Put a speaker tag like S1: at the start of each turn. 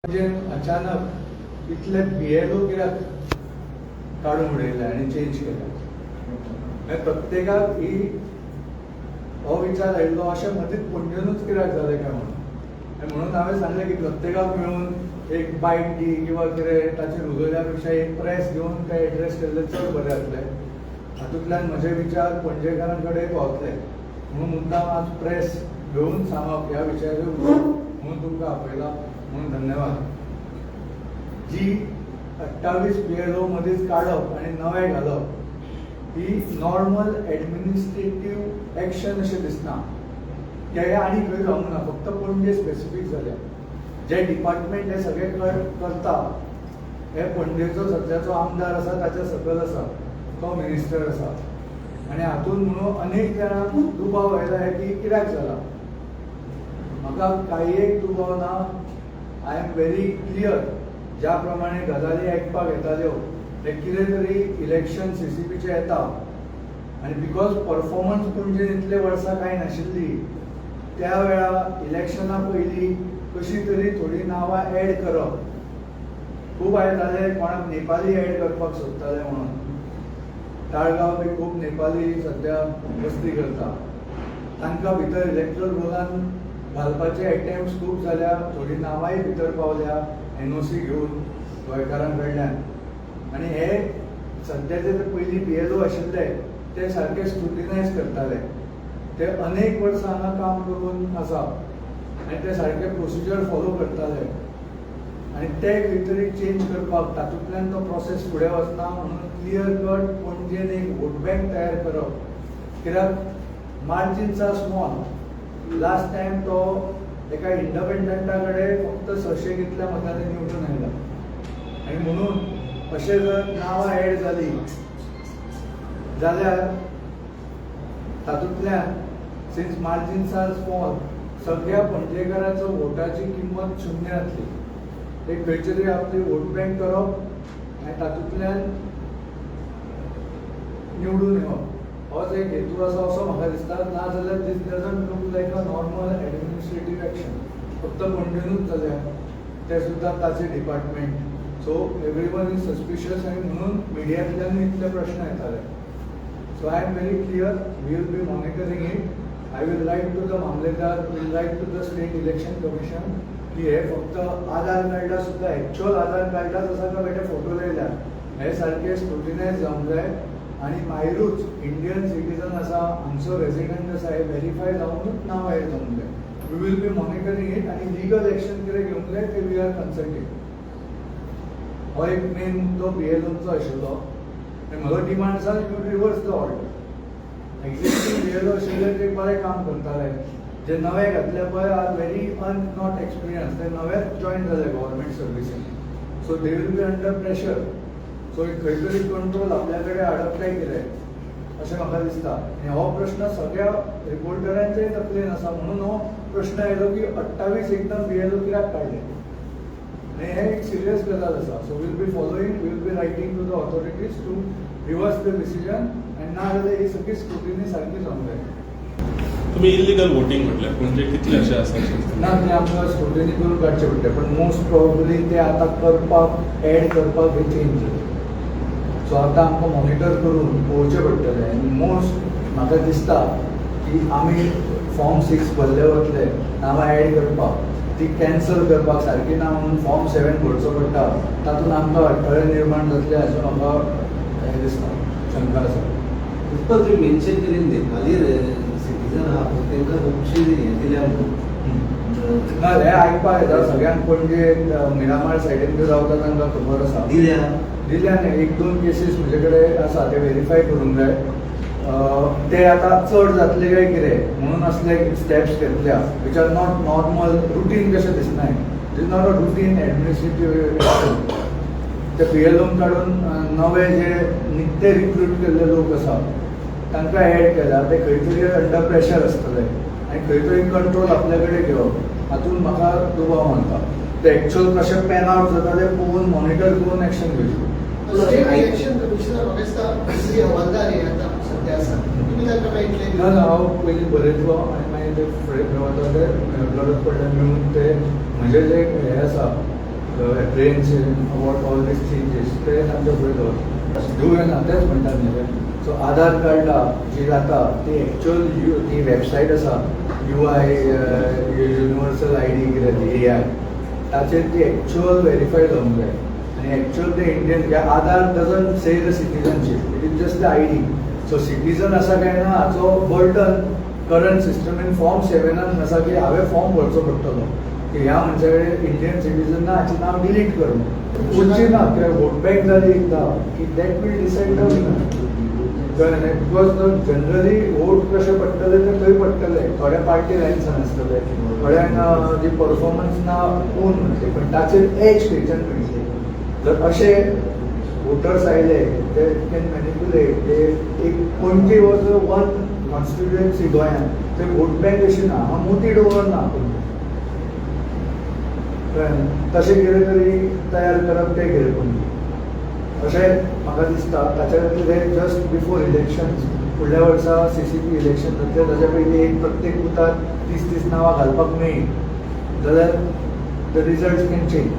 S1: म्हणजे अचानक इतले बीएलओ कित्याक काडून उडयले आनी चेंज केले? म्हणजे प्रत्येकाक ही हो विचार आयिल्लो, अशें मदींच पणजेनूच कित्याक जालें काय म्हणून. आनी म्हणून हांवें सांगलें की प्रत्येकाक मेळून एक बायट दी किंवा कितें, ताचेर उलयल्या पेक्षा एक प्रेस घेवन ते एड्रेस केल्ले चड बरें जातलें. हातूंतल्यान म्हजे विचार पणजेकारां कडेन पावतले म्हणून मुद्दाम आज प्रेस घेवन सांगप ह्या विशयाचेर उलोवप म्हणून तुमकां आपयला, म्हणून धन्यवाद. जी 28 बीएलओ मदींच काडप आनी नवे घालप ही नॉर्मल एडमिनिस्ट्रेटीव एक्शन अशें दिसना. हे आनी खंय जावंक ना, फक्त पणजे स्पेसिफीक जाल्या. जे डिपार्टमेंट हे सगळे करता, हे पणजेचो सद्याचो आमदार आसा ताच्या सकयल आसा, तो मिनिस्टर आसा. आनी हातूंत म्हणून अनेक जाणांक दुबाव आयला हे की कित्याक जाला. म्हाका काही एक दुबाव ना. I am very clear. ज्या प्रमाणे गजाली आयकपाक येताल्यो, ते कितें तरी इलेक्शन सीसीपीचें येता आनी because performance पणजेन इतले वर्सां कांय नाशिल्ली, त्या वेळा इलेक्शना पयलीं कशी तरी थोडीं नांवां एड करप. खूब आयताले, कोणाक नेपाली एड करपाक सोदताले म्हणून. ताळगांव बी खूब नेपाली सद्या वस्ती करता, तांकां भितर इलेक्ट्रल रोलान घालपाचे एटेम्प्ट खूब जाल्या. थोडीं नांवांय भितर पावल्या एनओसी घेवन गोंयकारां कडल्यान. आनी हे सद्याचे जे पयलीं बीएलओ आशिल्ले, ते सारके स्क्रुटिनायज करताले. ते अनेक वर्सां हांगा काम करून आसा आनी ते सारके प्रोसिजर फॉलो करताले. आनी ते खंय तरी चेंज करपाक, तातूंतल्यान तो प्रोसेस फुडें वचना म्हणून क्लियर कट पणजेन एक वोट बँक तयार करप, कित्याक margins are small. Last time तो एका इंडिपेंडंटा कडेन फक्त 600 कितल्या मतांनी निवडून आयला. आनी म्हणून अशें जर नांवां एड जाली जाल्यार तातूंतल्यान, सिन्स मार्जिन्स are small, सगळ्या पणजेकाराचो वोटाची किंमत शुन्य जातली. एक खंयचे तरी आपली वोट बँक करप आनी तातूंतल्यान निवडून येवप, होच एक हेतू आसा असो म्हाका दिसता. ना जाल्यार this doesn't look like a normal administrative action. फक्त पणजेनूच जाल्या, ते सुद्दां ताचे department. So everyone is suspicious आनी म्हणून मिडियांतल्यानूय इतले प्रश्न येताले. So I am very clear, we will be monitoring it. I will write to the mamlatdar, will write to the State Election Commission की हे फक्त आधार कार्डा सुद्दां एक्च्युअल आधार कार्डाच आसा काय बेठे फोटो येयल्या, हे सारके स्क्रुटिनायज जावंक जाय. आनी मायरूच इंडियन सिटीजन आसा, हांगचो रेजिडंट आसा, हे व्हेरीफाय जावनूच नांव एड जावंक जाय. We will be monitoring it आनी लिगल एक्शन कितें घेवंक जाय ते we are consulting. हो एक मेन मुद्दो बीएलओचो आशिल्लो. आनी म्हजो डिमांड आसा, you reverse the order. Existing BLO आशिल्ले ते बरें काम करताले. जे नवे घातले पळय, are very not experienced. ते नवेच जॉयन जाले government सर्विसीन, so they will be under pressure. So खंय तरी कंट्रोल आपल्या कडेन हाडप काय कितें अशें म्हाका दिसता. आनी हो प्रश्न सगळ्या रिपोर्टरांच्याय तकलेन आसा, म्हणून हो प्रश्न आयलो की 28 एकदम बीएलओ कित्याक काडले. आनी हे एक सिरियस गजाल आसा. So we'll be following, we'll be writing to the authorities to reverse the decision आनी ना जाल्यार ही सगळी स्क्रुटिनी सारकी जावंक जाय.
S2: तुम्ही इलिगल वोटिंग म्हटलें, म्हणजे कितले अशें आसा अशें?
S1: ना, ते आमकां स्क्रुटिनी करून काडचें पडटलें, पण मोस्ट प्रोबेबली ते आतां करपाक, एड करपाक हे चेंज जाले. सो आतां आमकां मॉनिटर करून पळोवचें पडटलें. आनी मोस्ट म्हाका दिसता की आमी फॉर्म 6 भरले वतले नांवां एड करपाक, ती कॅन्सल करपाक सारकी ना म्हणून फॉर्म 7 भरचो पडटा. तातूंत आमकां अडथळे निर्माण जातले अशें म्हाका हें दिसता, शंका आसा.
S3: पुष्पा, तुम्ही मेन्शन केले नेपाली सिटीजन आहा पळय, तांकां खुबशी हें दिल्या म्हणून.
S1: ना, हें आयकपाक येता सगळ्यांक. पणजे मिरामार सायडीन बी रावता तांकां खबर आसा.
S3: दिल्या?
S1: दिल्या न्ही, एक दोन केसीस म्हजे कडेन आसा, ते व्हेरीफाय करूंक जाय. ते आतां चड जातले काय कितें म्हणून असले स्टेप्स घेतल्या, which are not normal routine कशें दिसना. It is not a routine administrative. ते पी एल ओन काडून नवे जे निकते रिक्रूट केल्ले लोक आसा तांकां एड केल्या. ते खंय तरी अंडर प्रेशर आसतले आनी खंय तरी कंट्रोल आपल्या कडेन घेवप, हातूंत म्हाका दुबाव मानता. ते एक्च्युअल कशें पॅन आउट जाता ते पळोवन, मॉनिटर करून एक्शन घेवची.
S4: स्टेट इलेक्शन कमिशनर म्हाका दिसता श्री हवालदार हे आतां सध्या आसा, तुमी तांकां मेळटले?
S1: ना ना, हांव पयलीं बरयतलो आनी मागीर ते फुडें खंय वता ते गरज पडल्यार मेळून ते म्हजे जे हे आसा. Apprehension about all these changes ते तांच्या फुडें दवर दिवया ना. तेच म्हणटा न्ही रे. सो आधार कार्डा जी जाता ती एक्चुअल you ती वेबसायट आसा, UI universal ID कितें ती एआय, ताचेर ती एक्चुअल वेरीफाय जावंक जाय आनी एक्चुअल ते Indian Aadhaar doesn't say the citizenship, it is just the ID. So citizen आसा काय ना हाचो बर्डन करंट सिस्टमीन फॉर्म सेवेनान आसा की हांवें फॉर्म भरचो पडटलो की ह्या मनशा कडेन इंडियन सिटीजन ना, हाचें नांव डिलीट कर म्हणून. उरची ना, कित्याक वोट बँक जाली एकदां की that will decide the winner. कळ्ळें न्ही? Because generally vote कशे पडटले ते थंय पडटले. थोड्या पार्टी लायन्सान आसतले, थोड्यांक जी परफॉर्मन्स ना कोण म्हणटले, पण ताचेर एज खंयच्यान मेळटली? जर अशे वोटर्स आयले ते can manipulate. ते एक पणजी वॉज वन कॉन्स्टिट्युएन्सी गोंयांत, थंय वोट बँक अशी ना. हांगा मोती डोंगर ना पणजे. कळ्ळें न्ही? तशें कितें तरी तयार करप तें कितें पणजी अशें म्हाका दिसता. ताच्या खातीर हे जस्ट बिफोर इलेक्शन, फुडल्या वर्सा सीसीपी इलेक्शन जातलें, ताच्या पयलीं एक प्रत्येक बुथार 30 30 नांवां घालपाक मेळ्ळी जाल्यार the result can change.